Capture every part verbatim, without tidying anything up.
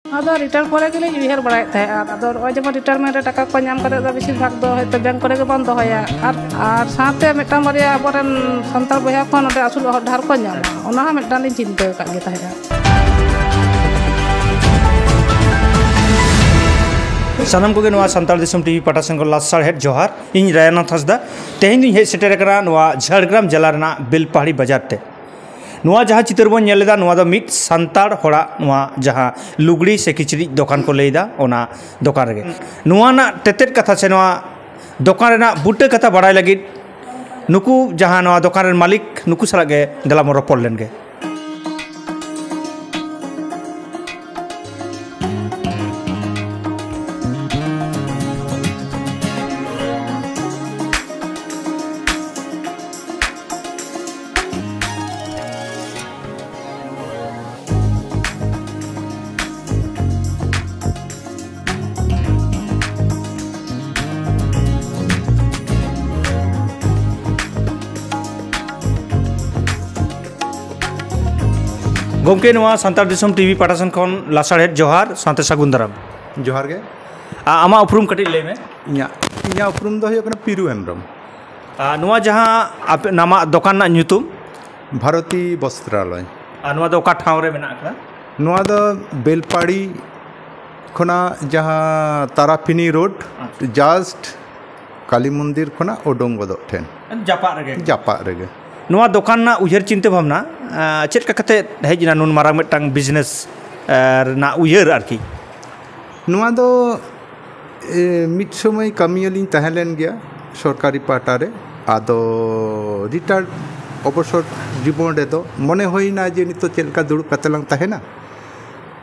ᱟᱫᱚ ᱨᱤᱴᱟᱭᱟᱨ ᱯᱚᱨᱮ ᱜᱮᱞᱤᱧ ᱩᱭᱦᱟᱹᱨ ᱵᱟᱲᱟᱭᱮᱫ ᱛᱟᱦᱮᱸᱫ᱾ ᱟᱫᱚ ᱱᱚᱜᱼᱚᱭ ᱡᱮᱢᱚᱱ ᱨᱤᱴᱟᱭᱟᱨᱢᱮᱱᱴ ᱨᱮ ᱴᱟᱠᱟ ᱠᱚ ᱧᱟᱢ ᱠᱟᱛᱮ ᱫᱚ ᱵᱮᱥᱤᱨ ᱵᱷᱟᱜᱽ ᱫᱚ ᱦᱚᱭᱛᱳ ᱵᱮᱝᱠ ᱠᱚᱨᱮ ᱜᱮᱵᱚᱱ ᱫᱚᱦᱚᱭᱟ᱾ ᱟᱨ, ᱟᱨ ᱥᱟᱶᱛᱮ ᱢᱤᱫᱴᱟᱝ ᱵᱟᱨᱭᱟ ᱟᱵᱚᱨᱮᱱ ᱥᱟᱱᱛᱟᱲ ᱵᱚᱭᱦᱟ ᱠᱚ ᱱᱚᱰᱮ ᱟᱹᱥᱩᱞ ᱚᱦᱚᱫ ᱰᱟᱦᱟᱨ ᱠᱚ ᱧᱟᱢᱟ, ᱚᱱᱟ ᱦᱚᱸ ᱢᱤᱫᱴᱟᱝ ᱞᱤᱧ ᱪᱤᱱᱛᱟᱹ ᱟᱠᱟᱫ ᱜᱮ ᱛᱟᱦᱮᱸᱫᱼᱟ᱾ ᱥᱟᱱᱟᱢ ᱠᱚᱜᱮ ᱱᱚᱣᱟ ᱥᱟᱱᱛᱟᱲ ᱫᱤᱥᱚᱢ ᱴᱤᱵᱷᱤ ᱯᱟᱦᱴᱟ ᱥᱮᱱ ᱠᱷᱚᱱ ᱞᱟᱥ ᱥᱟᱲᱦᱮᱫ ᱡᱚᱦᱟᱨ᱾ ᱤᱧ ᱨᱟᱭᱟᱱᱟᱛᱷ ᱦᱟᱸᱥᱫᱟ᱾ ᱛᱮᱦᱮᱧ ᱫᱩᱧ ᱦᱮᱡ ᱥᱮᱴᱮᱨ ᱟᱠᱟᱱᱟ ᱱᱚᱣᱟ ᱡᱷᱟᱲᱜᱨᱟᱢ ᱡᱮᱞᱟ ᱨᱮᱱᱟᱜ ᱵᱮᱞᱯᱟᱦᱟᱲᱤ ᱵᱟᱡᱟᱨ ᱛᱮ᱾ ᱱᱚᱣᱟ ᱡᱟᱦᱟᱸ ᱪᱤᱛᱟᱹᱨ ᱵᱚᱱ ᱧᱮᱞ ᱮᱫᱟ, ᱱᱚᱣᱟ ᱫᱚ ᱢᱤᱫ ᱥᱟᱱᱛᱟᱲ ᱦᱚᱲᱟᱜ ᱱᱚᱣᱟ ᱡᱟᱦᱟᱸ ᱞᱩᱜᱽᱲᱤ ᱥᱮ ᱠᱤᱪᱨᱤᱡ ᱫᱚᱠᱟᱱ ᱠᱚ ᱞᱟᱹᱭ ᱮᱫᱟ, ᱚᱱᱟ ᱫᱚᱠᱟᱱ ᱨᱮᱜᱮ᱾ ᱱᱚᱣᱟ ᱨᱮᱱᱟᱜ ᱛᱮᱛᱮᱫ ᱠᱟᱛᱷᱟ ᱥᱮ ᱱᱚᱣᱟ ᱫᱚᱠᱟᱱ ᱨᱮᱱᱟᱜ ᱵᱩᱴᱟᱹ ᱠᱟᱛᱷᱟ ᱵᱟᱲᱟᱭ ᱞᱟᱹᱜᱤᱫ ᱱᱩᱠᱩ ᱡᱟᱦᱟᱸ ᱱᱚᱣᱟ ᱫᱚᱠᱟᱱ ᱨᱮᱱ ᱢᱟᱹᱞᱤᱠ, ᱱᱩᱠᱩ ᱥᱟᱞᱟᱜ ᱜᱮ ᱫᱮᱞᱟ ᱵᱚᱱ ᱨᱚᱯᱚᱲ ᱞᱮᱱ ᱜᱮ᱾ ᱜᱚᱢᱠᱮ, ᱱᱚᱣᱟ ᱥᱟᱱᱛᱟᱲ ᱫᱤᱥᱚᱢ ᱴᱤᱵᱷᱤ ᱯᱟᱦᱴᱟ ᱥᱮᱱ ᱠᱷᱚᱱ ᱞᱟᱥᱟᱲᱦᱮᱫ ᱡᱚᱦᱟᱨ, ᱥᱟᱶᱛᱮ ᱥᱟᱹᱜᱩᱱ ᱫᱟᱨᱟᱢ᱾ ᱡᱚᱦᱟᱨ ᱜᱮ᱾ ᱟ-, ᱟᱢᱟᱜ ᱩᱯᱨᱩᱢ ᱠᱟᱹᱴᱤᱡ ᱞᱟᱹᱭ ᱢᱮ᱾ ᱤᱧᱟᱹᱜ, ᱤᱧᱟᱹᱜ ᱩᱯᱨᱩᱢ ᱫᱚ ᱦᱩᱭᱩᱜ ᱠᱟᱱᱟ ᱯᱤᱨᱩ ᱦᱮᱢᱵᱨᱚᱢ᱾ ᱟ, ᱱᱚᱣᱟ ᱡᱟᱦᱟᱸ ᱟᱯᱮ, ᱟᱢᱟᱜ ᱫᱚᱠᱟᱱ ᱨᱮᱱᱟᱜ ᱧᱩᱛᱩᱢ? ᱵᱷᱟᱨᱚᱛᱤ ᱵᱚᱥᱛᱨᱟᱞᱚᱭ᱾ ᱟᱨ ᱱᱚᱣᱟ ᱫᱚ ᱚᱠᱟ ᱴᱷᱟᱶ ᱨᱮ ᱢᱮᱱᱟᱜ ᱟᱠᱟᱫᱟ? ᱱᱚᱣᱟ ᱫᱚ ᱵᱮᱞᱯᱟᱲᱤ ᱠᱷᱚᱱᱟᱜ ᱡᱟᱦᱟᱸ ᱛᱟᱨᱟᱯᱷᱤᱱᱤ ᱨᱳᱰ, ᱟᱪᱪᱷᱟ᱾ Just ᱠᱟᱞᱤ ᱢᱚᱱᱫᱤᱨ ᱠᱷᱚᱱᱟᱜ ᱩᱰᱩᱝ ᱜᱚᱫᱚᱜ ᱴᱷᱮᱱ᱾ ᱡᱟᱯᱟᱜ ᱨᱮᱜᱮ? ᱡᱟᱯᱟᱜ ᱨᱮᱜᱮ᱾ ᱱᱚᱣᱟ ᱫᱚᱠᱟᱱ ᱨᱮᱱᱟᱜ ᱩᱭᱦᱟᱹᱨ ᱪᱤᱱᱛᱟᱹ ᱵᱷᱟᱵᱽᱱᱟ, ᱟᱸ, ᱪᱮᱫ ᱞᱮᱠᱟ ᱠᱟᱛᱮ ᱦᱮᱡ ᱮᱱᱟ ᱱᱩᱱ ᱢᱟᱨᱟᱝ ᱢᱤᱫᱴᱟᱝ ᱵᱤᱡᱽᱱᱮᱥ, ᱟᱸ, ᱨᱮᱱᱟᱜ ᱩᱭᱦᱟᱹᱨ ᱟᱨᱠᱤ? ᱱᱚᱣᱟ ᱫᱚ, ᱮ, ᱢᱤᱫ ᱥᱚᱢᱚᱭ ᱠᱟᱹᱢᱤᱭᱟᱹ ᱞᱤᱧ ᱛᱟᱦᱮᱸ ᱞᱮᱱ ᱜᱮᱭᱟ ᱥᱚᱨᱠᱟᱨᱤ ᱯᱟᱦᱴᱟ ᱨᱮ᱾ ᱟᱫᱚ ᱨᱤᱴᱟᱭᱟᱨᱰ ᱚᱵᱚᱥᱚᱨ ᱡᱤᱵᱚᱱ ᱨᱮᱫᱚ ᱢᱚᱱᱮ ᱦᱩᱭᱱᱟ ᱡᱮ ᱱᱤᱛᱚᱜ ᱪᱮᱫ ᱞᱮᱠᱟ ᱫᱩᱲᱩᱵ ᱠᱟᱛᱮ ᱞᱟᱝ ᱛᱟᱦᱮᱱᱟ᱾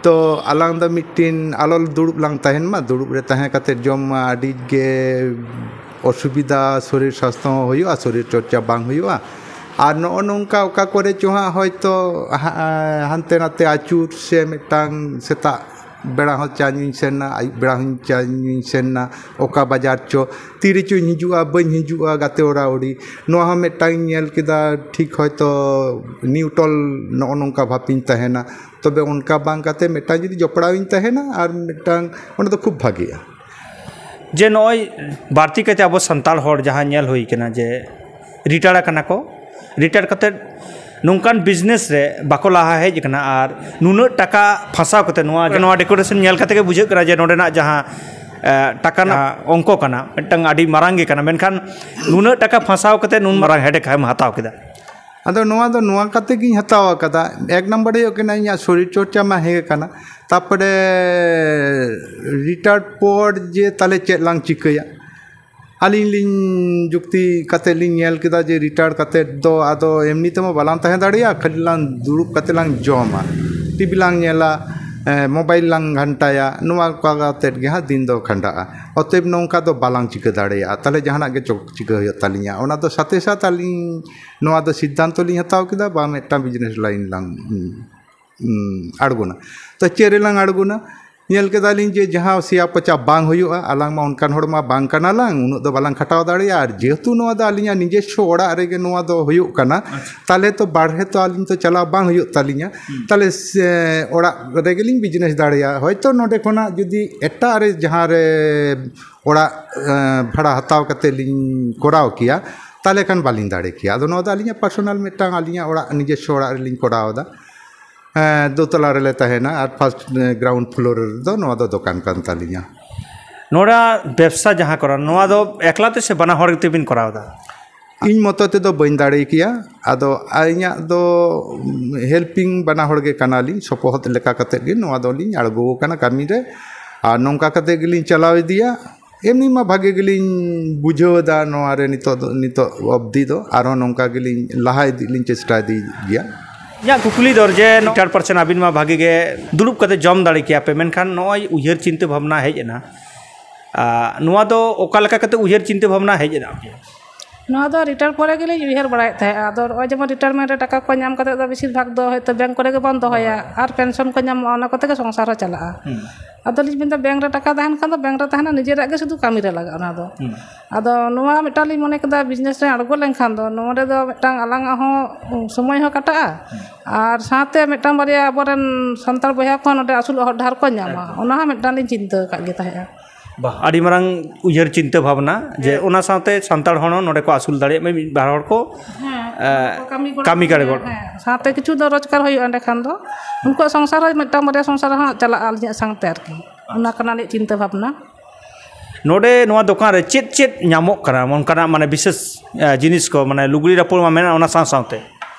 ᱛᱚ ᱟᱞᱟᱝ ᱫᱚ ᱢᱤᱫᱴᱤᱱ ᱟᱞᱚ ᱫᱩᱲᱩᱵ ᱞᱟᱝ ᱛᱟᱦᱮᱱ ᱢᱟ, ᱫᱩᱲᱩᱵ ᱨᱮ ᱛᱟᱦᱮᱸ ᱠᱟᱛᱮ ᱡᱚᱢ ᱢᱟ ᱟᱹᱰᱤ ᱜᱮ ᱚᱥᱩᱵᱤᱫᱷᱟ, ᱥᱚᱨᱤᱨ ᱥᱟᱥᱛᱷᱚ ᱦᱚᱸ ᱦᱩᱭᱩᱜᱼᱟ, ᱥᱚᱨᱤᱨ ᱪᱚᱨᱪᱟ ᱵᱟᱝ ᱦᱩᱭᱩᱜᱼᱟ᱾ ᱟᱨ ᱱᱚᱜᱼᱚ ᱱᱚᱝᱠᱟ ᱚᱠᱟ ᱠᱚᱨᱮ ᱪᱚ ᱦᱟᱸᱜ ᱦᱚᱭᱛᱳ ᱦᱟ-, ᱦᱟᱱᱛᱮ ᱱᱟᱛᱮ ᱟᱹᱪᱩᱨ ᱥᱮ ᱢᱤᱫᱴᱟᱝ ᱥᱮᱛᱟᱜ ᱵᱮᱲᱟ ᱦᱚᱸ ᱪᱟ ᱧᱩᱧ ᱥᱮᱱ ᱱᱟ, ᱟᱹᱭᱩᱵ ᱵᱮᱲᱟ ᱦᱚᱸᱧ ᱪᱟ ᱧᱩᱧ ᱥᱮᱱ ᱱᱟ, ᱚᱠᱟ ᱵᱟᱡᱟᱨ ᱪᱚ, ᱛᱤ ᱨᱮᱪᱚᱧ ᱦᱤᱡᱩᱜᱼᱟ, ᱵᱟᱹᱧ ᱦᱤᱡᱩᱜᱼᱟ, ᱜᱟᱛᱮ ᱚᱲᱟᱜ ᱟᱹᱣᱲᱤ᱾ ᱱᱚᱣᱟ ᱦᱚᱸ ᱢᱤᱫᱴᱟᱝ ᱧᱮᱞ ᱠᱮᱫᱟ, ᱴᱷᱤᱠ ᱦᱚᱭᱛᱳ ᱱᱤᱭᱩᱴᱨᱟᱞ ᱱᱚᱜᱼᱚ ᱱᱚᱝᱠᱟ ᱵᱷᱟᱵᱽ ᱤᱧ ᱛᱟᱦᱮᱱᱟ᱾ ᱛᱚᱵᱮ ᱚᱱᱠᱟ ᱵᱟᱝ ᱠᱟᱛᱮ ᱢᱤᱫᱴᱟᱝ ᱡᱩᱫᱤ ᱡᱚᱯᱲᱟᱣ ᱤᱧ ᱛᱟᱦᱮᱱᱟ ᱟᱨ ᱢᱤᱫᱴᱟᱝ, ᱚᱸᱰᱮ ᱫᱚ ᱠᱷᱩᱵ ᱵᱷᱟᱜᱮᱜᱼᱟ᱾ ᱡᱮ ᱱᱚᱜᱼᱚᱭ ᱵᱟᱹᱲᱛᱤ ᱠᱟᱛᱮ ᱟᱵᱚ ᱥᱟᱱᱛᱟᱲ ᱦᱚᱲ ᱡᱟᱦᱟᱸ ᱧᱮᱞ ᱦᱩᱭ ᱠᱟᱱᱟ ᱡᱮ ᱨᱤᱴᱟᱭᱟᱨ ᱟᱠᱟᱱᱟ ᱠᱚ, ᱨᱤᱴᱟᱭᱟᱨ ᱠᱟᱛᱮ ᱱᱚᱝᱠᱟᱱ ᱵᱤᱡᱽᱱᱮᱥ ᱨᱮ ᱵᱟᱠᱚ ᱞᱟᱦᱟ ᱦᱮᱡ ᱟᱠᱟᱱᱟ ᱟᱨ ᱱᱩᱱᱟᱹᱜ ᱴᱟᱠᱟ ᱯᱷᱟᱥᱟᱣ ᱠᱟᱛᱮ ᱱᱚᱣᱟ, ᱱᱚᱣᱟ ᱰᱮᱠᱳᱨᱮᱥᱚᱱ ᱧᱮᱞ ᱠᱟᱛᱮ ᱜᱮ ᱵᱩᱡᱷᱟᱹᱜ ᱠᱟᱱᱟ ᱡᱮ ᱱᱚᱸᱰᱮᱱᱟᱜ ᱡᱟᱦᱟᱸ, ᱮ, ᱴᱟᱠᱟ ᱨᱮᱱᱟᱜ ᱚᱝᱠᱚ ᱠᱟᱱᱟ, ᱢᱤᱫᱴᱟᱝ ᱟᱹᱰᱤ ᱢᱟᱨᱟᱝ ᱜᱮ ᱠᱟᱱᱟ, ᱢᱮᱱᱠᱷᱟᱱ ᱱᱩᱱᱟᱹᱜ ᱴᱟᱠᱟ ᱯᱷᱟᱥᱟᱣ ᱠᱟᱛᱮ ᱱᱩᱱ ᱢᱟᱨᱟᱝ ᱦᱮᱰᱮᱠ ᱮᱢ ᱦᱟᱛᱟᱣ ᱠᱮᱫᱟ᱾ ᱟᱫᱚ ᱱᱚᱣᱟ ᱫᱚ ᱱᱚᱣᱟ ᱠᱟᱛᱮ ᱜᱤᱧ ᱦᱟᱛᱟᱣ ᱟᱠᱟᱫᱟ᱾ ᱮᱠ ᱱᱟᱢᱵᱟᱨ ᱦᱩᱭᱩᱜ ᱠᱟᱱᱟ, ᱤᱧᱟᱹᱜ ᱥᱚᱨᱤᱨ ᱪᱚᱨᱪᱟ ᱢᱟ ᱦᱮᱸ ᱠᱟᱱᱟ, ᱛᱟᱨᱯᱚᱨᱮ ᱨᱤᱴᱟᱭᱟᱨ ᱯᱚᱨ ᱡᱮ ᱛᱟᱦᱞᱮ ᱪᱮᱫ ᱞᱟᱝ ᱪᱤᱠᱟᱹᱭᱟ? ᱟᱹᱞᱤᱧ ᱞᱤᱧ ᱡᱩᱠᱛᱤ ᱠᱟᱛᱮ ᱞᱤᱧ ᱧᱮᱞ ᱠᱮᱫᱟ ᱡᱮ ᱨᱤᱴᱟᱭᱟᱨ ᱠᱟᱛᱮ ᱫᱚ ᱟᱫᱚ ᱮᱢᱱᱤ ᱛᱮᱢᱟ ᱵᱟᱞᱟᱝ ᱛᱟᱦᱮᱸ ᱫᱟᱲᱮᱭᱟᱜᱼᱟ, ᱠᱷᱟᱹᱞᱤ ᱞᱟᱝ ᱫᱩᱲᱩᱵ ᱠᱟᱛᱮ ᱞᱟᱝ ᱡᱚᱢᱟ, ᱴᱤᱵᱷᱤ ᱞᱟᱝ ᱧᱮᱞᱟ, ᱮ, ᱢᱳᱵᱟᱭᱤᱞ ᱞᱟᱝ ᱜᱷᱟᱱᱴᱟᱭᱟ, ᱱᱚᱣᱟ ᱠᱚ ᱠᱟᱛᱮ ᱜᱮ ᱦᱟᱸᱜ ᱫᱤᱱ ᱫᱚ ᱠᱷᱟᱸᱰᱟᱜᱼᱟ᱾ ᱚᱛᱚᱮᱵ ᱱᱚᱝᱠᱟ ᱫᱚ ᱵᱟᱞᱟᱝ ᱪᱤᱠᱟᱹ ᱫᱟᱲᱮᱭᱟᱜᱼᱟ, ᱛᱟᱦᱞᱮ ᱡᱟᱦᱟᱱᱟᱜ ᱜᱮ ᱪᱚ-, ᱪᱤᱠᱟᱹ ᱦᱩᱭᱩᱜ ᱛᱟᱹᱞᱤᱧᱟ᱾ ᱚᱱᱟ ᱫᱚ ᱥᱟᱛᱮ ᱥᱟᱛ ᱟᱹᱞᱤᱧ ᱱᱚᱣᱟ ᱫᱚ ᱥᱤᱫᱽᱫᱷᱟᱱᱛᱚ ᱞᱤᱧ ᱦᱟᱛᱟᱣ ᱠᱮᱫᱟ, ᱵᱟ ᱢᱤᱫᱴᱟᱝ ᱵᱤᱡᱽᱱᱮᱥ ᱞᱟᱭᱤᱱ ᱞᱟᱝ, ᱩᱸ, ᱩᱸ, ᱟᱬᱜᱚᱱᱟ᱾ ᱛᱚ ᱪᱮᱫ ᱨᱮᱞᱟᱝ ᱟᱬᱜᱚᱱᱟ? ᱧᱮᱞ ᱠᱮᱫᱟᱞᱤᱧ ᱡᱮ ᱡᱟᱦᱟᱸ ᱥᱮᱭᱟ ᱯᱚᱪᱟ ᱵᱟᱝ ᱦᱩᱭᱩᱜᱼᱟ, ᱟᱞᱟᱝ ᱢᱟ ᱚᱱᱠᱟᱱ ᱦᱚᱲ ᱢᱟ ᱵᱟᱝ ᱠᱟᱱᱟᱞᱟᱝ, ᱩᱱᱟᱹᱜ ᱫᱚ ᱵᱟᱞᱟᱝ ᱠᱷᱟᱴᱟᱣ ᱫᱟᱲᱮᱭᱟᱜᱼᱟ᱾ ᱟᱨ ᱡᱮᱦᱮᱛᱩ ᱱᱚᱣᱟ ᱫᱚ ᱟᱹᱞᱤᱧᱟᱜ ᱱᱤᱡᱮᱥᱥᱚ ᱚᱲᱟᱜ ᱨᱮᱜᱮ ᱱᱚᱣᱟ ᱫᱚ ᱦᱩᱭᱩᱜ ᱠᱟᱱᱟ, ᱟᱪᱪᱷᱟ᱾ ᱛᱟᱦᱞᱮ ᱛᱚ ᱵᱟᱨᱦᱮ ᱛᱚ ᱟᱹᱞᱤᱧ ᱛᱚ ᱪᱟᱞᱟᱣ ᱵᱟᱝ ᱦᱩᱭᱩᱜ ᱛᱟᱹᱞᱤᱧᱟ᱾ ᱦᱩᱸ᱾ ᱛᱟᱦᱞᱮ ᱥᱮ ᱚᱲᱟᱜ ᱨᱮᱜᱮᱞᱤᱧ ᱵᱤᱡᱽᱱᱮᱥ ᱫᱟᱲᱮᱭᱟᱜᱼᱟ᱾ ᱦᱚᱭᱛᱳ ᱱᱚᱰᱮ ᱠᱷᱚᱱᱟᱜ ᱡᱩᱫᱤ ᱮᱴᱟᱜ ᱨᱮ ᱡᱟᱦᱟᱸ ᱨᱮ ᱚᱲᱟᱜ, ᱮᱸ, ᱵᱷᱟᱲᱟ ᱦᱟᱛᱟᱣ ᱠᱟᱛᱮ ᱞᱤᱧ ᱠᱚᱨᱟᱣ ᱠᱮᱭᱟ, ᱛᱟᱦᱞᱮ ᱠᱷᱟᱱ ᱵᱟᱹᱞᱤᱧ ᱫᱟᱲᱮ ᱠᱮᱭᱟ᱾ ᱟᱫᱚ ᱱᱚᱣᱟ ᱫᱚ ᱟᱹᱞᱤᱧᱟᱜ ᱯᱟᱨᱥᱚᱱᱟᱞ ᱢᱤᱫᱴᱟᱝ, ᱟᱹᱞᱤᱧᱟᱜ ᱚᱲᱟᱜ, ᱱᱤᱡᱮᱥᱥᱚ ᱚᱲᱟᱜ ᱨᱮᱞᱤᱧ ᱠᱚᱨᱟᱣ ᱮᱫᱟ᱾ ᱮᱸ, ᱫᱳᱛᱟᱞᱟ ᱨᱮᱞᱮ ᱛᱟᱦᱮᱱᱟ ᱟᱨ ᱯᱷᱟᱥᱴ, ᱮᱸ, ᱜᱨᱟᱣᱩᱱᱰ ᱯᱷᱞᱳᱨ ᱨᱮᱫᱚ ᱱᱚᱣᱟ ᱫᱚ ᱫᱚᱠᱟᱱ ᱠᱟᱱ ᱛᱟᱹᱞᱤᱧᱟ᱾ ᱱᱚᱰᱮ ᱵᱮᱵᱽᱥᱟ ᱡᱟᱦᱟᱸ ᱠᱚᱨᱟᱣ, ᱱᱚᱣᱟ ᱫᱚ ᱮᱠᱞᱟ ᱛᱮ ᱥᱮ ᱵᱟᱱᱟ ᱦᱚᱲ ᱛᱮᱵᱤᱱ ᱠᱚᱨᱟᱣ ᱮᱫᱟ? ᱤᱧ ᱢᱚᱛᱚ ᱛᱮᱫᱚ ᱵᱟᱹᱧ ᱫᱟᱲᱮ ᱠᱮᱭᱟ᱾ ᱟᱫᱚ ᱤᱧᱟᱹᱜ ᱫᱚ ᱦᱮᱞᱯᱤᱝ ᱵᱟᱱᱟ ᱦᱚᱲ ᱜᱮ ᱠᱟᱱᱟᱞᱤᱧ, ᱥᱚᱯᱚᱦᱚᱫ ᱞᱮᱠᱟ ᱠᱟᱛᱮᱫ ᱜᱮ ᱱᱚᱣᱟ ᱫᱚᱞᱤᱧ ᱟᱬᱜᱚ ᱟᱠᱟᱱᱟ ᱠᱟᱹᱢᱤ ᱨᱮ᱾ ᱟᱨ ᱱᱚᱝᱠᱟ ᱠᱟᱛᱮᱫ ᱜᱮᱞᱤᱧ ᱪᱟᱞᱟᱣ ᱤᱫᱤᱭᱟ᱾ ᱮᱢᱱᱤ ᱢᱟ ᱵᱷᱟᱜᱮ ᱜᱮᱞᱤᱧ ᱵᱩᱡᱷᱟᱹᱣ ᱮᱫᱟ ᱱᱚᱣᱟ ᱨᱮ ᱱᱤᱛᱚᱜ ᱫᱚ, ᱱᱤᱛᱚᱜ ᱚᱵᱫᱤ ᱫᱚ ᱟᱨᱦᱚᱸ ᱱᱚᱝᱠᱟ ᱜᱮᱞᱤᱧ ᱞᱟᱦᱟ ᱤᱫᱤᱜ ᱞᱤᱧ ᱪᱮᱥᱴᱟ ᱤᱫᱤᱭᱮᱫ ᱜᱮᱭᱟ᱾ ᱤᱧᱟᱹᱜ ᱠᱩᱠᱞᱤ ᱫᱚ ᱡᱮ ᱱᱚ-, ᱪᱟᱨ ᱯᱟᱨᱥᱮᱱᱴ ᱟᱹᱵᱤᱱ ᱢᱟ ᱵᱷᱟᱜᱮ ᱜᱮ ᱫᱩᱲᱩᱵ ᱠᱟᱛᱮ ᱡᱚᱢ ᱫᱟᱲᱮ ᱠᱮᱭᱟ ᱯᱮ, ᱢᱮᱱᱠᱷᱟᱱ ᱱᱚᱜᱼᱚᱭ ᱩᱭᱦᱟᱹᱨ ᱪᱤᱱᱛᱟᱹ ᱵᱷᱟᱵᱽᱱᱟ ᱦᱮᱡ ᱮᱱᱟ, ᱟᱨ ᱱᱚᱣᱟ ᱫᱚ ᱚᱠᱟ ᱞᱮᱠᱟ ᱠᱟᱛᱮ ᱩᱭᱦᱟᱹᱨ ᱪᱤᱱᱛᱟᱹ ᱵᱷᱟᱵᱽᱱᱟ ᱦᱮᱡ ᱮᱱᱟ ᱟᱯᱮᱭᱟᱜ? ᱱᱚᱣᱟ ᱫᱚ ᱨᱤᱴᱟᱭᱟᱨ ᱯᱚᱨᱮ ᱜᱮᱞᱤᱧ ᱩᱭᱦᱟᱹᱨ ᱵᱟᱲᱟᱭᱮᱫ ᱛᱟᱦᱮᱸᱫ᱾ ᱟᱫᱚ ᱱᱚᱜᱼᱚᱭ ᱡᱮᱢᱚᱱ ᱨᱤᱴᱟᱭᱟᱨᱢᱮᱱᱴ ᱨᱮ ᱴᱟᱠᱟ ᱠᱚ ᱧᱟᱢ ᱠᱟᱛᱮ ᱫᱚ ᱵᱮᱥᱤᱨ ᱵᱷᱟᱜᱽ ᱫᱚ ᱦᱚᱭᱛᱳ ᱵᱮᱝᱠ ᱠᱚᱨᱮ ᱜᱮᱵᱚᱱ ᱫᱚᱦᱚᱭᱟ, ᱟᱨ ᱯᱮᱱᱥᱚᱱ ᱠᱚ ᱧᱟᱢᱚᱜᱼᱟ, ᱚᱱᱟ ᱠᱚᱛᱮ ᱜᱮ ᱥᱚᱝᱥᱟᱨ ᱦᱚᱸ ᱪᱟᱞᱟᱜᱼᱟ᱾ ᱦᱩᱸ᱾ ᱟᱫᱚᱞᱤᱧ ᱢᱮᱱᱫᱟ, ᱵᱮᱝᱠ ᱨᱮ ᱴᱟᱠᱟ ᱛᱟᱦᱮᱱ ᱠᱷᱟᱱ ᱫᱚ ᱵᱮᱝᱠ ᱨᱮ ᱛᱟᱦᱮᱱᱟ, ᱱᱤᱡᱮᱨᱟᱜ ᱜᱮ ᱥᱩᱫᱷᱩ ᱠᱟᱹᱢᱤ ᱨᱮ ᱞᱟᱜᱟᱜᱼᱟ ᱚᱱᱟ ᱫᱚ᱾ ᱦᱩᱸ᱾ ᱟᱫᱚ ᱱᱚᱣᱟ ᱢᱤᱫᱴᱟᱝ ᱞᱤᱧ ᱢᱚᱱᱮ ᱠᱮᱫᱟ, ᱵᱤᱡᱽᱱᱮᱥ ᱨᱮ ᱟᱬᱜᱚ ᱞᱮᱱᱠᱷᱟᱱ ᱫᱚ ᱱᱚᱰᱮ ᱫᱚ ᱢᱤᱫᱴᱟᱝ ᱟᱞᱟᱝᱟᱜ ᱦᱚᱸ ᱥᱚᱢᱚᱭ ᱦᱚᱸ ᱠᱟᱴᱟᱜᱼᱟ, ᱟᱨ ᱥᱟᱶᱛᱮ ᱢᱤᱫᱴᱟᱝ ᱵᱟᱨᱭᱟ ᱟᱵᱚᱨᱮᱱ ᱥᱟᱱᱛᱟᱲ ᱵᱚᱭᱦᱟ ᱠᱚᱦᱚᱸ ᱱᱚᱰᱮ ᱟᱹᱥᱩᱞ ᱦᱚᱲ ᱰᱟᱦᱟᱨ ᱠᱚ ᱧᱟᱢᱟ, ᱚᱱᱟ ᱦᱚᱸ ᱢᱤᱫᱴᱟᱝ ᱞᱤᱧ ᱪᱤᱱᱛᱟᱹ ᱟᱠᱟᱫ ᱜᱮ ᱛᱟᱦᱮᱸᱫᱼᱟ᱾ ᱵᱟᱦ, ᱟᱹᱰᱤ ᱢᱟᱨᱟᱝ ᱩᱭᱦᱟᱹᱨ ᱪᱤᱱᱛᱟᱹ ᱵᱷᱟᱵᱽᱱᱟ ᱡᱮ ᱦᱮᱸ᱾ ᱚᱱᱟ ᱥᱟᱶᱛᱮ ᱥᱟᱱᱛᱟᱲ ᱦᱚᱲ ᱦᱚᱸ ᱱᱚᱰᱮ ᱠᱚ ᱟᱹᱥᱩᱞ ᱫᱟᱲᱮᱭᱟᱜ ᱢᱟ, ᱢᱤᱫ ᱵᱟᱨ ᱦᱚᱲ ᱠᱚ, ᱦᱮᱸ, ᱮ, ᱠᱟᱹᱢᱤ ᱜᱚᱲᱚ ᱠᱟᱹᱢᱤ ᱜᱟᱲᱮ ᱜᱚᱲᱚ᱾ ᱦᱮᱸ, ᱥᱟᱶᱛᱮ ᱠᱤᱪᱷᱩ ᱫᱚ ᱨᱳᱡᱽᱜᱟᱨ ᱦᱩᱭᱩᱜᱼᱟ ᱮᱸᱰᱮᱠᱷᱟᱱ ᱫᱚ᱾ ᱩᱱᱠᱩᱣᱟᱜ ᱥᱚᱝᱥᱟᱨ ᱦᱚᱸ ᱢᱤᱫᱴᱟᱝ ᱵᱟᱨᱭᱟ ᱥᱚᱝᱥᱟᱨ ᱦᱚᱸ ᱪᱟᱞᱟᱜᱼᱟ ᱟᱹᱞᱤᱧᱟᱜ ᱥᱟᱶᱛᱮ ᱟᱨᱠᱤ᱾ ᱚᱱᱟ ᱠᱟᱱᱟ ᱟᱹᱞᱤᱧᱟᱜ ᱪᱤᱱᱛᱟᱹ ᱵᱷᱟᱵᱽᱱᱟ᱾ ᱱᱚᱰᱮ ᱱᱚᱣᱟ ᱫᱚᱠᱟᱱ ᱨᱮ ᱪᱮᱫ ᱪᱮᱫ ᱧᱟᱢᱚᱜ ᱠᱟᱱᱟ ᱚᱱᱠᱟᱱᱟᱜ, ᱢᱟᱱᱮ, ᱵᱤᱥᱮᱥ, ᱮ, ᱡᱤᱱᱤᱥ ᱠᱚ, ᱢᱟᱱᱮ, ᱞᱩᱜᱽᱲᱤ ᱨᱟᱯᱩᱫ ᱢᱟ ᱢᱮᱱᱟᱜᱼᱟ, ᱚᱱᱟ ᱥᱟᱶ ᱥᱟᱶᱛᱮ?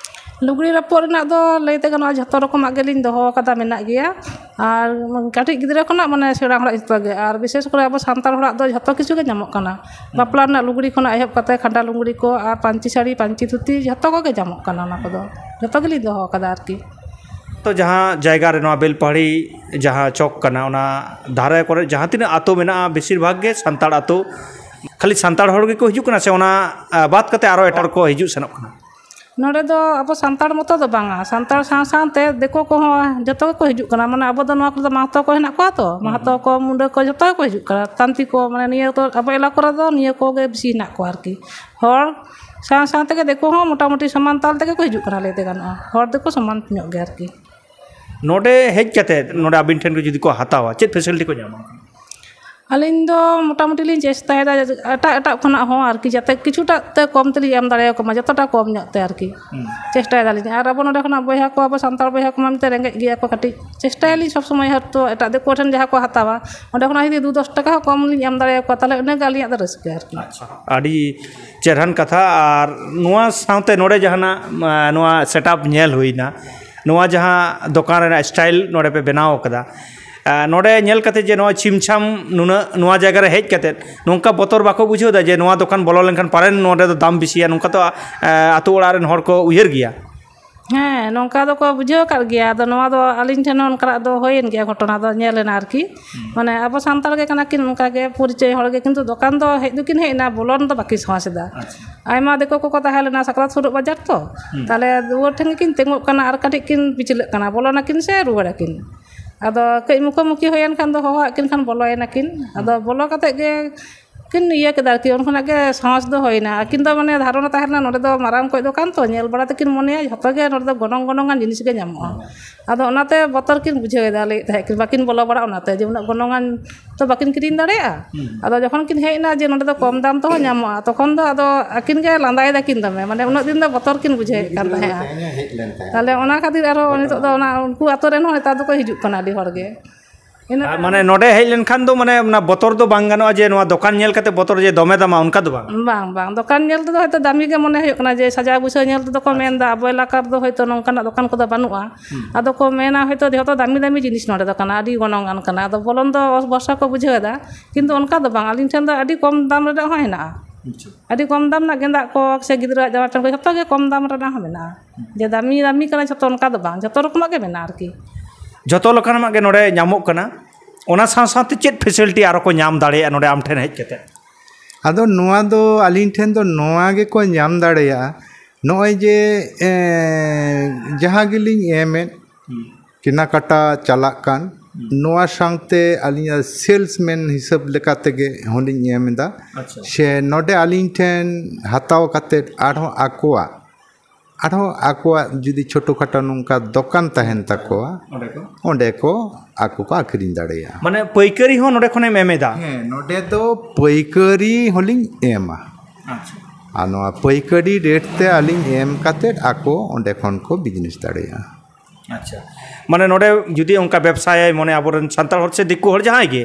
ᱞᱩᱜᱽᱲᱤ ᱨᱟᱯᱩᱫ ᱨᱮᱱᱟᱜ ᱫᱚ ᱞᱟᱹᱭ ᱛᱮ ᱜᱟᱱᱚᱜᱼᱟ, ᱡᱷᱚᱛᱚ ᱨᱚᱠᱚᱢᱟᱜ ᱜᱮᱞᱤᱧ ᱫᱚᱦᱚ ᱟᱠᱟᱫᱟ, ᱢᱮᱱᱟᱜ ᱜᱮᱭᱟ᱾ ᱟᱨ ᱠᱟᱹᱴᱤᱡ ᱜᱤᱫᱽᱨᱟᱹ ᱠᱷᱚᱱᱟᱜ, ᱢᱟᱱᱮ, ᱥᱮᱬᱟ ᱦᱚᱲᱟᱜ ᱡᱷᱚᱛᱚ ᱜᱮ, ᱟᱨ ᱵᱤᱥᱮᱥ ᱠᱚᱨᱮ ᱟᱵᱚ ᱥᱟᱱᱛᱟᱲ ᱦᱚᱲᱟᱜ ᱫᱚ ᱡᱷᱚᱛᱚ ᱠᱤᱪᱷᱩ ᱜᱮ ᱧᱟᱢᱚᱜ ᱠᱟᱱᱟ᱾ ᱵᱟᱯᱞᱟ ᱨᱮᱱᱟᱜ ᱞᱩᱜᱽᱲᱤ ᱠᱷᱚᱱᱟᱜ ᱮᱦᱚᱵ ᱠᱟᱛᱮ ᱠᱷᱟᱸᱰᱟ ᱞᱩᱜᱽᱲᱤ ᱠᱚ ᱟᱨ ᱯᱟᱹᱧᱪᱤ ᱥᱟᱹᱲᱤ, ᱯᱟᱹᱧᱪᱤ ᱫᱷᱩᱛᱤ, ᱡᱷᱚᱛᱚ ᱠᱚᱜᱮ ᱧᱟᱢᱚᱜ ᱠᱟᱱᱟ᱾ ᱚᱱᱟ ᱠᱚᱫᱚ ᱡᱷᱚᱛᱚ ᱜᱮᱞᱤᱧ ᱫᱚᱦᱚ ᱟᱠᱟᱫᱟ ᱟᱨᱠᱤ᱾ ᱛᱚ, ᱡᱟᱦᱟᱸ ᱡᱟᱭᱜᱟ ᱨᱮ ᱱᱚᱣᱟ ᱵᱮᱞᱯᱟᱦᱟᱲᱤ ᱡᱟᱦᱟᱸ ᱪᱚᱠ ᱠᱟᱱᱟ, ᱚᱱᱟ ᱫᱷᱟᱨᱮ ᱠᱚᱨᱮ ᱡᱟᱦᱟᱸ ᱛᱤᱱᱟᱹᱜ ᱟᱛᱳ ᱢᱮᱱᱟᱜᱼᱟ, ᱵᱮᱥᱤᱨ ᱵᱷᱟᱜᱽ ᱜᱮ ᱥᱟᱱᱛᱟᱲ ᱟᱛᱳ᱾ ᱠᱷᱟᱹᱞᱤ ᱥᱟᱱᱛᱟᱲ ᱦᱚᱲ ᱜᱮᱠᱚ ᱦᱤᱡᱩᱜ ᱠᱟᱱᱟ ᱥᱮ ᱚᱱᱟ, ᱟ, ᱵᱟᱫ ᱠᱟᱛᱮ ᱟᱨᱚ ᱮᱴᱟᱜ ᱦᱚᱲ ᱠᱚ ᱦᱤᱡᱩᱜ ᱥᱮᱱᱚᱜ ᱠᱟᱱᱟ? ᱱᱚᱰᱮ ᱫᱚ ᱟᱵᱚ ᱥᱟᱱᱛᱟᱲ ᱢᱚᱛᱚ ᱫᱚ ᱵᱟᱝᱟ, ᱥᱟᱱᱛᱟᱲ ᱥᱟᱶ ᱥᱟᱶᱛᱮ ᱫᱤᱠᱩ ᱠᱚᱦᱚᱸ ᱡᱚᱛᱚ ᱜᱮᱠᱚ ᱦᱤᱡᱩᱜ ᱠᱟᱱᱟ᱾ ᱢᱟᱱᱮ, ᱟᱵᱚ ᱫᱚ ᱱᱚᱣᱟ ᱠᱚᱨᱮ ᱫᱚ ᱢᱟᱦᱟᱛᱚ ᱠᱚ ᱦᱮᱱᱟᱜ ᱠᱚᱣᱟ ᱛᱚ, ᱢᱟᱦᱟᱛᱚ ᱠᱚ, ᱢᱩᱸᱰᱟᱹ ᱠᱚ, ᱡᱚᱛᱚ ᱜᱮᱠᱚ ᱦᱤᱡᱩᱜ ᱠᱟᱱᱟ᱾ ᱛᱟᱱᱛᱤ ᱠᱚ, ᱢᱟᱱᱮ, ᱱᱤᱭᱟᱹ ᱫᱚ ᱟᱵᱚ ᱮᱞᱟᱠᱟ ᱨᱮᱫᱚ ᱱᱤᱭᱟᱹ ᱠᱚᱜᱮ ᱵᱮᱥᱤ ᱦᱮᱱᱟᱜ ᱠᱚᱣᱟ ᱟᱨᱠᱤ᱾ ᱦᱚᱲ ᱥᱟᱶ ᱥᱟᱶ ᱛᱮᱜᱮ ᱫᱤᱠᱩ ᱦᱚᱸ ᱢᱚᱴᱟᱢᱩᱴᱤ ᱥᱚᱢᱟᱱ ᱛᱟᱞ ᱛᱮᱜᱮ ᱠᱚ ᱦᱤᱡᱩᱜ ᱠᱟᱱᱟ, ᱞᱟᱹᱭ ᱛᱮ ᱜᱟᱱᱚᱜᱼᱟ᱾ ᱦᱚᱲ ᱫᱚᱠᱚ ᱥᱚᱢᱟᱱ ᱧᱚᱜ ᱜᱮᱭᱟ ᱟᱨᱠᱤ᱾ ᱱᱚᱰᱮ ᱦᱮᱡ ᱠᱟᱛᱮ, ᱱᱚᱰᱮ ᱟᱹᱵᱤᱱ ᱴᱷᱮᱱ ᱠᱚ ᱡᱩᱫᱤ ᱠᱚ ᱦᱟᱛᱟᱣᱟ, ᱪᱮᱫ ᱯᱷᱮᱥᱤᱞᱤᱴᱤ ᱠᱚ ᱧᱟᱢᱟ? ᱟᱹᱞᱤᱧ ᱫᱚ ᱢᱚᱴᱟᱢᱩᱴᱤ ᱞᱤᱧ ᱪᱮᱥᱴᱟᱭᱮᱫᱟ ᱮᱴᱟᱜ ᱮᱴᱟᱜ ᱠᱷᱚᱱᱟᱜ ᱦᱚᱸ ᱟᱨᱠᱤ, ᱡᱟᱛᱮ ᱠᱤᱪᱷᱩᱴᱟ ᱛᱮ ᱠᱚᱢ ᱛᱮᱞᱤᱧ ᱮᱢ ᱫᱟᱲᱮᱭᱟᱠᱚ ᱢᱟ, ᱡᱚᱛᱚᱴᱟ ᱠᱚᱢ ᱧᱚᱜ ᱛᱮ ᱟᱨᱠᱤ᱾ ᱦᱩᱸ᱾ ᱪᱮᱥᱴᱟᱭ ᱫᱟᱞᱤᱧ᱾ ᱟᱨ ᱟᱵᱚ ᱱᱚᱰᱮ ᱠᱷᱚᱱᱟᱜ ᱵᱚᱭᱦᱟ ᱠᱚ, ᱟᱵᱚ ᱥᱟᱱᱛᱟᱲ ᱵᱚᱭᱦᱟ ᱠᱚ ᱢᱟ ᱮᱱᱛᱮ ᱨᱮᱸᱜᱮᱡ ᱜᱮᱭᱟ ᱠᱚ ᱠᱟᱹᱴᱤᱡ᱾ ᱪᱮᱥᱴᱟᱭᱟᱞᱤᱧ ᱥᱚᱵᱽ ᱥᱚᱢᱚᱭ ᱦᱚᱭᱛᱳ ᱮᱴᱟᱜ ᱫᱤᱠᱩ ᱴᱷᱮᱱ ᱡᱟᱦᱟᱸ ᱠᱚ ᱦᱟᱛᱟᱣᱟ, ᱚᱸᱰᱮ ᱠᱷᱚᱱᱟᱜ ᱡᱩᱫᱤ ᱫᱩ ᱫᱚᱥ ᱴᱟᱠᱟ ᱦᱚᱸ ᱠᱚᱢ ᱞᱤᱧ ᱮᱢ ᱫᱟᱲᱮᱭᱟᱠᱚᱣᱟ, ᱛᱟᱦᱚᱞᱮ ᱤᱱᱟᱹᱜᱮ ᱟᱹᱞᱤᱧᱟᱜ ᱫᱚ ᱨᱟᱹᱥᱠᱟᱹ ᱟᱨᱠᱤ᱾ ᱟᱪᱪᱷᱟ, ᱟᱹᱰᱤ ᱪᱮᱦᱨᱟᱱ ᱠᱟᱛᱷᱟ᱾ ᱟᱨ ᱱᱚᱣᱟ ᱥᱟᱶᱛᱮ ᱱᱚᱰᱮ ᱡᱟᱦᱟᱱᱟᱜ, ᱟ, ᱱᱚᱣᱟ ᱥᱮᱴᱟᱯ ᱧᱮᱞ ᱦᱩᱭᱱᱟ, ᱱᱚᱣᱟ ᱡᱟᱦᱟᱸ ᱫᱚᱠᱟᱱ ᱨᱮᱱᱟᱜ ᱥᱴᱟᱭᱤᱞ ᱱᱚᱰᱮ ᱯᱮ ᱵᱮᱱᱟᱣ ᱠᱟᱫᱟ, ᱟ, ᱱᱚᱰᱮ ᱧᱮᱞ ᱠᱟᱛᱮ ᱡᱮ ᱱᱚᱣᱟ ᱪᱷᱤᱢᱪᱷᱟᱢ ᱱᱩᱱᱟᱹᱜ, ᱱᱚᱣᱟ ᱡᱟᱭᱜᱟ ᱨᱮ ᱦᱮᱡ ᱠᱟᱛᱮ ᱱᱚᱝᱠᱟ ᱵᱚᱛᱚᱨ ᱵᱟᱠᱚ ᱵᱩᱡᱷᱟᱹᱣ ᱮᱫᱟ ᱡᱮ ᱱᱚᱣᱟ ᱫᱚᱠᱟᱱ ᱵᱚᱞᱚ ᱞᱮᱱᱠᱷᱟᱱ ᱯᱟᱞᱮᱱ ᱱᱚᱰᱮ ᱫᱚ ᱫᱟᱢ ᱵᱮᱥᱤᱭᱟ, ᱱᱚᱝᱠᱟ ᱛᱚ, ᱟ, ᱟᱛᱳ ᱚᱲᱟᱜ ᱨᱮᱱ ᱦᱚᱲ ᱠᱚ ᱩᱭᱦᱟᱹᱨ ᱜᱮᱭᱟ? ᱦᱮᱸ, ᱱᱚᱝᱠᱟ ᱫᱚᱠᱚ ᱵᱩᱡᱷᱟᱹᱣ ᱟᱠᱟᱫ ᱜᱮᱭᱟ᱾ ᱟᱫᱚ ᱱᱚᱣᱟ ᱫᱚ ᱟᱹᱞᱤᱧ ᱴᱷᱮᱱ ᱦᱚᱸ ᱚᱱᱠᱟᱱᱟᱜ ᱫᱚ ᱦᱩᱭᱮᱱ ᱜᱮᱭᱟ, ᱜᱷᱚᱴᱚᱱᱟ ᱫᱚ ᱧᱮᱞ ᱮᱱᱟ ᱟᱨᱠᱤ᱾ ᱢᱟᱱᱮ ᱟᱵᱚ ᱥᱟᱱᱛᱟᱲ ᱜᱮ ᱠᱟᱱᱟ ᱠᱤᱱ, ᱚᱱᱠᱟ ᱜᱮ ᱯᱚᱨᱤᱪᱚᱭ ᱦᱚᱲ ᱜᱮ, ᱠᱤᱱᱛᱩ ᱫᱚᱠᱟᱱ ᱫᱚ ᱦᱮᱡ ᱫᱚᱠᱤᱱ ᱦᱮᱡ ᱮᱱᱟ, ᱵᱚᱞᱚᱱ ᱫᱚ ᱵᱟᱹᱠᱤᱱ ᱥᱟᱦᱚᱥ ᱮᱫᱟ᱾ ᱟᱪᱪᱷᱟ᱾ ᱟᱭᱢᱟ ᱫᱤᱠᱩ ᱠᱚᱠᱚ ᱛᱟᱦᱮᱸ ᱞᱮᱱᱟ ᱥᱟᱠᱨᱟᱛ ᱥᱩᱨᱩᱜ ᱵᱟᱡᱟᱨ ᱛᱚ, ᱦᱩᱸ᱾ ᱛᱟᱦᱞᱮ ᱫᱩᱣᱟᱹᱨ ᱴᱷᱮᱱ ᱜᱮᱠᱤᱱ ᱛᱤᱸᱜᱩᱜ ᱠᱟᱱᱟ ᱟᱨ ᱠᱟᱹᱴᱤᱡ ᱠᱤᱱ ᱯᱤᱪᱷᱞᱟᱹᱜ ᱠᱟᱱᱟ, ᱵᱚᱞᱚᱱᱟᱠᱤᱱ ᱥᱮ ᱨᱩᱣᱟᱹᱲᱟᱠᱤᱱ᱾ ᱟᱫᱚ ᱠᱟᱹᱡ ᱢᱩᱠᱷᱟᱹᱢᱩᱠᱷᱤ ᱦᱩᱭᱮᱱ ᱠᱷᱟᱱ ᱫᱚ ᱦᱚᱦᱚᱣᱟᱫ ᱠᱤᱱ ᱠᱷᱟᱱ ᱵᱚᱞᱚᱭᱮᱱᱟᱠᱤᱱ᱾ ᱟᱫᱚ ᱵᱚᱞᱚ ᱠᱟᱛᱮᱫ ᱜᱮ ᱠᱤᱱ ᱤᱭᱟᱹ ᱠᱮᱫᱟ ᱟᱨᱠᱤ, ᱩᱱ ᱠᱷᱚᱱᱟᱜ ᱜᱮ ᱥᱟᱦᱚᱥ ᱫᱚ ᱦᱩᱭᱱᱟ᱾ ᱟᱹᱠᱤᱱ ᱫᱚ ᱢᱟᱱᱮ ᱫᱷᱟᱨᱚᱱᱟ ᱛᱟᱦᱮᱸ ᱞᱮᱱᱟ, ᱱᱚᱰᱮ ᱫᱚ ᱢᱟᱨᱟᱝ ᱠᱚᱡ ᱫᱚᱠᱟᱱ ᱛᱚ, ᱧᱮᱞ ᱵᱟᱲᱟ ᱛᱮᱠᱤᱱ ᱢᱚᱱᱮᱭᱟ ᱡᱷᱚᱛᱚ ᱜᱮ ᱱᱚᱰᱮ ᱫᱚ ᱜᱚᱱᱚᱝ ᱜᱚᱱᱚᱝᱟᱱ ᱡᱤᱱᱤᱥ ᱜᱮ ᱧᱟᱢᱚᱜᱼᱟ᱾ ᱟᱫᱚ ᱚᱱᱟᱛᱮ ᱵᱚᱛᱚᱨ ᱠᱤᱱ ᱵᱩᱡᱷᱟᱹᱣ ᱮᱫᱟ, ᱞᱟᱹᱭᱮᱫ ᱛᱟᱦᱮᱸᱫ ᱠᱤᱱ ᱵᱟᱹᱠᱤᱱ ᱵᱚᱞᱚ ᱵᱟᱲᱟᱜᱼᱟ, ᱚᱱᱟᱛᱮ ᱡᱮ ᱩᱱᱟᱹᱜ ᱜᱚᱱᱚᱝᱟᱱ ᱛᱚ ᱵᱟᱹᱠᱤᱱ ᱠᱤᱨᱤᱧ ᱫᱟᱲᱮᱭᱟᱜᱼᱟ᱾ ᱦᱩᱸ᱾ ᱟᱫᱚ ᱡᱚᱠᱷᱚᱱ ᱠᱤᱱ ᱦᱮᱡ ᱮᱱᱟ ᱡᱮ ᱱᱚᱰᱮ ᱫᱚ ᱠᱚᱢ ᱫᱟᱢ ᱛᱮᱦᱚᱸ ᱧᱟᱢᱚᱜᱼᱟ, ᱛᱚᱠᱷᱚᱱ ᱫᱚ ᱟᱫᱚ ᱟᱹᱠᱤᱱ ᱜᱮ ᱞᱟᱸᱫᱟᱭ ᱫᱟᱠᱤᱱ ᱫᱚᱢᱮ, ᱢᱟᱱᱮ ᱩᱱᱟᱹᱜ ᱫᱤᱱ ᱫᱚ ᱵᱚᱛᱚᱨ ᱠᱤᱱ ᱵᱩᱡᱷᱟᱹᱣᱮᱫ ᱠᱟᱱ ᱛᱟᱦᱮᱸᱫᱼᱟ᱾ ᱛᱮᱦᱮᱧ ᱦᱚᱸ ᱦᱮᱡ ᱞᱮᱱ ᱛᱟᱦᱮᱸᱫ᱾ ᱛᱟᱦᱞᱮ ᱚᱱᱟ ᱠᱷᱟᱹᱛᱤᱨ ᱟᱨᱦᱚᱸ ᱱᱤᱛᱚᱜ ᱫᱚ ᱚᱱᱟ ᱩᱱᱠᱩ ᱟᱛᱳ ᱨᱮᱱ ᱦᱚᱸ ᱱᱮᱛᱟᱨ ᱫᱚᱠᱚ ᱦᱤᱡᱩᱜ ᱠᱟᱱᱟ ᱟᱹᱰᱤ ᱦᱚᱲ ᱜᱮ᱾ ᱤᱱᱟᱹ ᱟᱨ ᱢᱟᱱᱮ ᱱᱚᱰᱮ ᱦᱮᱡ ᱞᱮᱱᱠᱷᱟᱱ ᱫᱚ ᱢᱟᱱᱮ ᱚᱱᱟ ᱵᱚᱛᱚᱨ ᱫᱚ ᱵᱟᱝ ᱜᱟᱱᱚᱜᱼᱟ ᱡᱮ ᱱᱚᱣᱟ ᱫᱚᱠᱟᱱ ᱧᱮᱞ ᱠᱟᱛᱮ ᱵᱚᱛᱚᱨ ᱡᱮ ᱫᱚᱢᱮ ᱫᱟᱢᱟ, ᱚᱱᱠᱟ ᱫᱚ ᱵᱟᱝ? ᱵᱟᱝ, ᱵᱟᱝ, ᱫᱚᱠᱟᱱ ᱧᱮᱞ ᱛᱮᱫᱚ ᱦᱚᱭᱛᱳ ᱫᱟᱢᱤ ᱜᱮ ᱢᱚᱱᱮ ᱦᱩᱭᱩᱜ ᱠᱟᱱᱟ, ᱡᱮ ᱥᱟᱡᱟᱣ ᱜᱩᱪᱷᱟᱹᱣ ᱧᱮᱞ ᱛᱮᱫᱚ ᱠᱚ ᱟᱪᱪᱷᱟ᱾ ᱢᱮᱱᱫᱟ ᱟᱵᱚ ᱮᱞᱟᱠᱟ ᱨᱮᱫᱚ ᱦᱚᱭᱛᱳ ᱱᱚᱝᱠᱟᱱᱟᱜ ᱫᱚᱠᱟᱱ ᱠᱚᱫᱚ ᱵᱟᱹᱱᱩᱜᱼᱟ᱾ ᱦᱩᱸ᱾ ᱟᱫᱚ ᱠᱚ ᱢᱮᱱᱟ ᱦᱚᱭᱛᱳ ᱡᱷᱚᱛᱚ ᱫᱟᱢᱤ ᱫᱟᱢᱤ ᱡᱤᱱᱤᱥ ᱱᱚᱰᱮ ᱫᱚ ᱠᱟᱱᱟ, ᱟᱹᱰᱤ ᱜᱚᱱᱚᱝ ᱟᱱ ᱠᱟᱱᱟ, ᱟᱫᱚ ᱵᱚᱞᱚᱱ ᱫᱚ ᱵᱷᱚᱨᱥᱟ ᱠᱚ ᱵᱩᱡᱷᱟᱹᱣ ᱮᱫᱟ᱾ ᱠᱤᱱᱛᱩ ᱚᱱᱠᱟ ᱫᱚ ᱵᱟᱝ, ᱟᱹᱞᱤᱧ ᱴᱷᱮᱱ ᱫᱚ ᱟᱹᱰᱤ ᱠᱚᱢ ᱫᱟᱢ ᱨᱮᱱᱟᱜ ᱦᱚᱸ ᱦᱮᱱᱟᱜᱼᱟ᱾ ᱟᱪᱪᱷᱟ᱾ ᱟᱹᱰᱤ ᱠᱚᱢ ᱫᱟᱢ ᱨᱮᱱᱟᱜ ᱜᱮᱸᱫᱟᱜ ᱠᱚ ᱥᱮ ᱜᱤᱫᱽᱨᱟᱹᱣᱟᱜ ᱡᱟᱢᱟ ᱯᱮᱱᱴ ᱠᱚ ᱡᱷᱚᱛᱚ ᱜᱮ ᱠᱚᱢ ᱫᱟᱢ ᱨᱮᱱᱟᱜ ᱦᱚᱸ ᱢᱮᱱᱟᱜᱼᱟ᱾ ᱡᱮ ᱫᱟᱢᱤ ᱫᱟᱢᱤ ᱠᱟᱱᱟ ᱡᱷᱚᱛᱚ, ᱚᱱᱠᱟ ᱫᱚ ᱵᱟᱝ, ᱡᱷᱚᱛᱚ ᱨᱚᱠᱚᱢᱟᱜ ᱜᱮ ᱢᱮᱱᱟᱜᱼᱟ ᱟᱨᱠᱤ᱾ ᱡᱷᱚᱛᱚ ᱞᱮᱠᱟᱱᱟᱜ ᱜᱮ ᱱᱚᱰᱮ ᱧᱟᱢᱚᱜ ᱠᱟᱱᱟ᱾ ᱚᱱᱟ ᱥᱟᱶ ᱥᱟᱶᱛᱮ ᱪᱮᱫ facility ᱟᱨᱚ ᱠᱚ ᱧᱟᱢ ᱫᱟᱲᱮᱭᱟᱜᱼᱟ ᱱᱚᱰᱮ ᱟᱢ ᱴᱷᱮᱱ ᱦᱮᱡ ᱠᱟᱛᱮ? ᱟᱫᱚ ᱱᱚᱣᱟ ᱫᱚ ᱟᱹᱞᱤᱧ ᱴᱷᱮᱱ ᱫᱚ ᱱᱚᱣᱟ ᱜᱮᱠᱚ ᱧᱟᱢ ᱫᱟᱲᱮᱭᱟᱜᱼᱟ, ᱱᱚᱜᱼᱚᱭ ᱡᱮ, ᱮ, ᱡᱟᱦᱟᱸ ᱜᱮᱞᱤᱧ ᱮᱢᱮᱫ, ᱦᱩᱸ᱾ ᱠᱮᱱᱟᱠᱟᱴᱟ ᱪᱟᱞᱟᱜ ᱠᱟᱱ, ᱦᱩᱸ᱾ ᱱᱚᱣᱟ ᱥᱟᱶᱛᱮ ᱟᱹᱞᱤᱧᱟᱜ salesman ᱦᱤᱥᱟᱹᱵ ᱞᱮᱠᱟ ᱛᱮᱜᱮ ᱦᱚᱸᱞᱤᱧ ᱮᱢ ᱮᱫᱟ᱾ ᱟᱪᱪᱷᱟ᱾ ᱥᱮ ᱱᱚᱰᱮ ᱟᱹᱞᱤᱧ ᱴᱷᱮᱱ ᱦᱟᱛᱟᱣ ᱠᱟᱛᱮᱫ ᱟᱨᱦᱚᱸ ᱟᱠᱚᱣᱟᱜ, ᱟᱨᱦᱚᱸ ᱟᱠᱚᱣᱟᱜ ᱡᱩᱫᱤ ᱪᱷᱳᱴᱳ ᱠᱷᱟᱴᱳ ᱱᱚᱝᱠᱟ ᱫᱚᱠᱟᱱ ᱛᱟᱦᱮᱱ ᱛᱟᱠᱚᱣᱟ, ᱚᱸᱰᱮ ᱠᱚ? ᱚᱸᱰᱮ ᱠᱚ ᱟᱠᱚ ᱠᱚ ᱟᱹᱠᱷᱨᱤᱧ ᱫᱟᱲᱮᱭᱟᱜᱼᱟ᱾ ᱢᱟᱱᱮ ᱯᱟᱹᱭᱠᱟᱹᱨᱤ ᱦᱚᱸ ᱱᱚᱰᱮ ᱠᱷᱚᱱᱮᱢ ᱮᱢ ᱮᱫᱟ? ᱦᱮᱸ, ᱱᱚᱰᱮ ᱫᱚ ᱯᱟᱹᱭᱠᱟᱹᱨᱤ ᱦᱚᱸᱞᱤᱧ ᱮᱢᱟ᱾ ᱟᱪᱪᱷᱟ᱾ ᱟᱨ ᱱᱚᱣᱟ ᱯᱟᱹᱭᱠᱟᱹᱨᱤ rate ᱛᱮ ᱟᱹᱞᱤᱧ ᱮᱢ ᱠᱟᱛᱮᱫ ᱟᱠᱚ ᱚᱸᱰᱮ ᱠᱷᱚᱱ ᱠᱚ business ᱫᱟᱲᱮᱭᱟᱜᱼᱟ᱾ ᱟᱪᱪᱷᱟ, ᱢᱟᱱᱮ ᱱᱚᱰᱮ ᱡᱩᱫᱤ ᱚᱱᱠᱟ ᱵᱮᱵᱽᱥᱟᱭᱟᱭ ᱢᱚᱱᱮ, ᱟᱵᱚᱨᱮᱱ ᱥᱟᱱᱛᱟᱲ ᱦᱚᱲ ᱥᱮ ᱫᱤᱠᱩ ᱦᱚᱲ ᱡᱟᱦᱟᱸᱭ ᱜᱮ,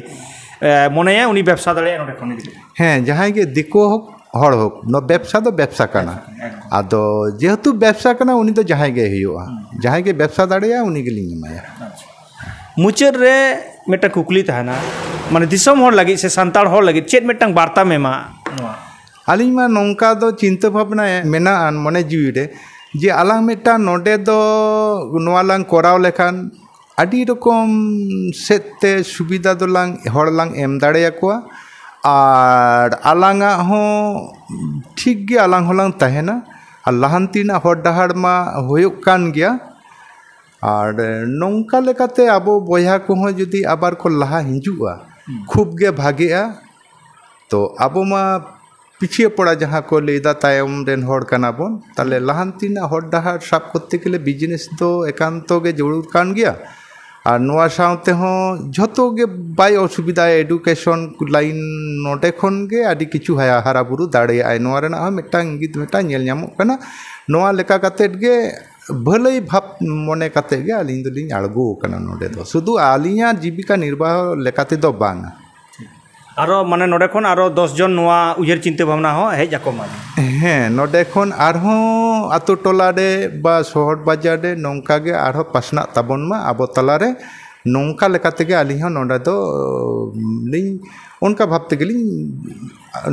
ᱮ, ᱢᱚᱱᱮᱭᱟ ᱩᱱᱤ ᱵᱮᱵᱽᱥᱟ ᱫᱟᱲᱮᱭᱟᱜᱼᱟ ᱱᱚᱰᱮ ᱠᱷᱚᱱ ᱜᱮ? ᱦᱮᱸ, ᱡᱟᱦᱟᱸᱭ ᱜᱮ ᱫᱤᱠᱩ ᱦᱳᱠ, ᱦᱚᱲ ᱦᱳᱠ, ᱱᱚᱣᱟ ᱵᱮᱵᱽᱥᱟ ᱫᱚ ᱵᱮᱵᱽᱥᱟ ᱠᱟᱱᱟ᱾ ᱮᱠᱫᱚᱢ᱾ ᱟᱫᱚ ᱡᱮᱦᱮᱛᱩ ᱵᱮᱵᱽᱥᱟ ᱠᱟᱱᱟ, ᱩᱱᱤ ᱫᱚ ᱡᱟᱦᱟᱸᱭ ᱜᱮ ᱦᱩᱭᱩᱜᱼᱟ, ᱦᱩᱸ᱾ ᱡᱟᱦᱟᱸᱭ ᱜᱮ ᱵᱮᱵᱽᱥᱟ ᱫᱟᱲᱮᱭᱟᱜᱼᱟ, ᱩᱱᱤ ᱜᱮᱞᱤᱧ ᱮᱢᱟᱭᱟ᱾ ᱟᱪᱪᱷᱟ᱾ ᱢᱩᱪᱟᱹᱫ ᱨᱮ ᱢᱤᱫᱴᱟᱝ ᱠᱩᱠᱞᱤ ᱛᱟᱦᱮᱱᱟ, ᱢᱟᱱᱮ ᱫᱤᱥᱚᱢ ᱦᱚᱲ ᱞᱟᱹᱜᱤᱫ ᱥᱮ ᱥᱟᱱᱛᱟᱲ ᱦᱚᱲ ᱞᱟᱹᱜᱤᱫ ᱪᱮᱫ ᱢᱤᱫᱴᱟᱝ ᱵᱟᱨᱛᱟᱢ ᱮᱢᱟ ᱱᱚᱣᱟ? ᱟᱹᱞᱤᱧ ᱢᱟ ᱱᱚᱝᱠᱟ ᱫᱚ ᱪᱤᱱᱛᱟᱹ ᱵᱷᱟᱵᱽᱱᱟ ᱢᱮᱱᱟᱜᱼᱟ ᱢᱚᱱᱮ ᱡᱤᱣᱤ ᱨᱮ, ᱡᱮ ᱟᱞᱟᱝ ᱢᱤᱫᱴᱟᱝ ᱱᱚᱰᱮ ᱫᱚ ᱱᱚᱣᱟ ᱞᱟᱝ ᱠᱚᱨᱟᱣ ᱞᱮᱠᱷᱟᱱ ᱟᱹᱰᱤ ᱨᱚᱠᱚᱢ ᱥᱮᱫ ᱛᱮ ᱥᱩᱵᱤᱫᱷᱟ ᱫᱚᱞᱟᱝ ᱦᱚᱲ ᱞᱟᱝ ᱮᱢ ᱫᱟᱲᱮᱭᱟᱠᱚᱣᱟ᱾ ᱟᱨ ᱟᱞᱟᱝᱟᱜ ᱦᱚᱸ ᱴᱷᱤᱠ ᱜᱮ, ᱟᱞᱟᱝ ᱦᱚᱸᱞᱟᱝ ᱛᱟᱦᱮᱱᱟ᱾ ᱟᱨ ᱞᱟᱦᱟᱱᱛᱤ ᱨᱮᱱᱟᱜ ᱦᱚᱨ ᱰᱟᱦᱟᱨ ᱢᱟ ᱦᱩᱭᱩᱜ ᱠᱟᱱ ᱜᱮᱭᱟ᱾ ᱟᱨ ᱱᱚᱝᱠᱟ ᱞᱮᱠᱟᱛᱮ ᱟᱵᱚ ᱵᱚᱭᱦᱟ ᱠᱚᱦᱚᱸ ᱡᱩᱫᱤ ᱟᱵᱟᱨ ᱠᱚ ᱞᱟᱦᱟ ᱦᱤᱡᱩᱜᱼᱟ, ᱦᱩᱸ᱾ ᱠᱷᱩᱵ ᱜᱮ ᱵᱷᱟᱜᱮᱜᱼᱟ᱾ ᱛᱚ ᱟᱵᱚ ᱢᱟ ᱯᱤᱪᱷᱤᱭᱟᱹ ᱯᱚᱲᱟ ᱡᱟᱦᱟᱸ ᱠᱚ ᱞᱟᱹᱭᱫᱟ, ᱛᱟᱭᱚᱢ ᱨᱮᱱ ᱦᱚᱲ ᱠᱟᱱᱟ ᱵᱚᱱ, ᱛᱟᱦᱞᱮ ᱞᱟᱦᱟᱱᱛᱤ ᱨᱮᱱᱟᱜ ᱦᱚᱨ ᱰᱟᱦᱟᱨ ᱥᱟᱵ ᱠᱚᱨᱛᱮ ᱜᱮᱞᱮ ᱵᱤᱡᱽᱱᱮᱥ ᱫᱚ ᱮᱠᱟᱱᱛᱚ ᱜᱮ ᱡᱟᱹᱨᱩᱲ ᱠᱟᱱ ᱜᱮᱭᱟ᱾ ᱟᱨ ᱱᱚᱣᱟ ᱥᱟᱶ ᱛᱮᱦᱚᱸ ᱡᱷᱚᱛᱚ ᱜᱮ ᱵᱟᱭ ᱚᱥᱩᱵᱤᱫᱷᱟ, ᱮᱰᱩᱠᱮᱥᱚᱱ ᱞᱟᱭᱤᱱ ᱱᱚᱰᱮ ᱠᱷᱚᱱ ᱜᱮ ᱟᱹᱰᱤ ᱠᱤᱪᱷᱩ ᱦᱟᱭᱟ ᱦᱟᱨᱟ ᱵᱩᱨᱩ ᱫᱟᱲᱮᱭᱟᱜᱼᱟᱭ᱾ ᱱᱚᱣᱟ ᱨᱮᱱᱟᱜ ᱦᱚᱸ ᱢᱤᱫᱴᱟᱝ ᱤᱝᱜᱤᱛ ᱢᱤᱫᱴᱟᱝ ᱧᱮᱞ ᱧᱟᱢᱚᱜ ᱠᱟᱱᱟ᱾ ᱱᱚᱣᱟ ᱞᱮᱠᱟ ᱠᱟᱛᱮᱫ ᱜᱮ ᱵᱷᱟᱹᱞᱟᱹᱭ ᱵᱷᱟᱵᱽ ᱢᱚᱱᱮ ᱠᱟᱛᱮᱫ ᱜᱮ ᱟᱹᱞᱤᱧ ᱫᱚᱞᱤᱧ ᱟᱬᱜᱚ ᱟᱠᱟᱱᱟ ᱱᱚᱰᱮ ᱫᱚ, ᱥᱩᱫᱷᱩ ᱟᱹᱞᱤᱧᱟᱜ ᱡᱤᱵᱤᱠᱟ ᱱᱤᱨᱵᱟᱦᱚ ᱞᱮᱠᱟ ᱛᱮᱫᱚ ᱵᱟᱝᱟ᱾ ᱟᱨᱚ ᱢᱟᱱᱮ ᱱᱚᱰᱮ ᱠᱷᱚᱱ ᱟᱨᱚ ᱫᱚᱥ ᱡᱚᱱ ᱱᱚᱣᱟ ᱩᱭᱦᱟᱹᱨ ᱪᱤᱱᱛᱟᱹ ᱵᱷᱟᱵᱽᱱᱟ ᱦᱚᱸ ᱦᱮᱡ ᱟᱠᱚ ᱢᱟ᱾ ᱦᱮᱸ, ᱱᱚᱰᱮ ᱠᱷᱚᱱ ᱟᱨᱦᱚᱸ ᱟᱛᱳ ᱴᱚᱞᱟ ᱨᱮ ᱵᱟ ᱥᱚᱦᱚᱨ ᱵᱟᱡᱟᱨ ᱨᱮ ᱱᱚᱝᱠᱟ ᱜᱮ ᱟᱨᱦᱚᱸ ᱯᱟᱥᱱᱟᱜ ᱛᱟᱵᱚᱱ ᱢᱟ ᱟᱵᱚ ᱛᱟᱞᱟᱨᱮ᱾ ᱱᱚᱝᱠᱟ ᱞᱮᱠᱟ ᱛᱮᱜᱮ ᱟᱹᱞᱤᱧ ᱦᱚᱸ ᱱᱚᱰᱮ ᱫᱚ ᱞᱤᱧ, ᱚᱱᱠᱟ ᱵᱷᱟᱵᱽ ᱛᱮᱜᱮᱞᱤᱧ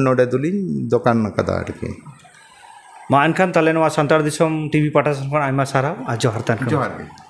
ᱱᱚᱰᱮ ᱫᱚᱞᱤᱧ ᱫᱚᱠᱟᱱ ᱟᱠᱟᱫᱟ ᱟᱨᱠᱤ᱾ ᱢᱟ ᱮᱱᱠᱷᱟᱱ ᱛᱟᱦᱚᱞᱮ ᱱᱚᱣᱟ ᱥᱟᱱᱛᱟᱲ ᱫᱤᱥᱚᱢ ᱴᱤᱵᱷᱤ ᱯᱟᱦᱴᱟ ᱥᱮᱱ ᱠᱷᱚᱱ ᱟᱭᱢᱟ ᱥᱟᱨᱦᱟᱣ ᱟᱨ ᱡᱚᱦᱟᱨ ᱛᱟᱦᱮᱱ ᱠᱟᱱᱟ᱾ ᱡᱚᱦᱟᱨ ᱜᱮ᱾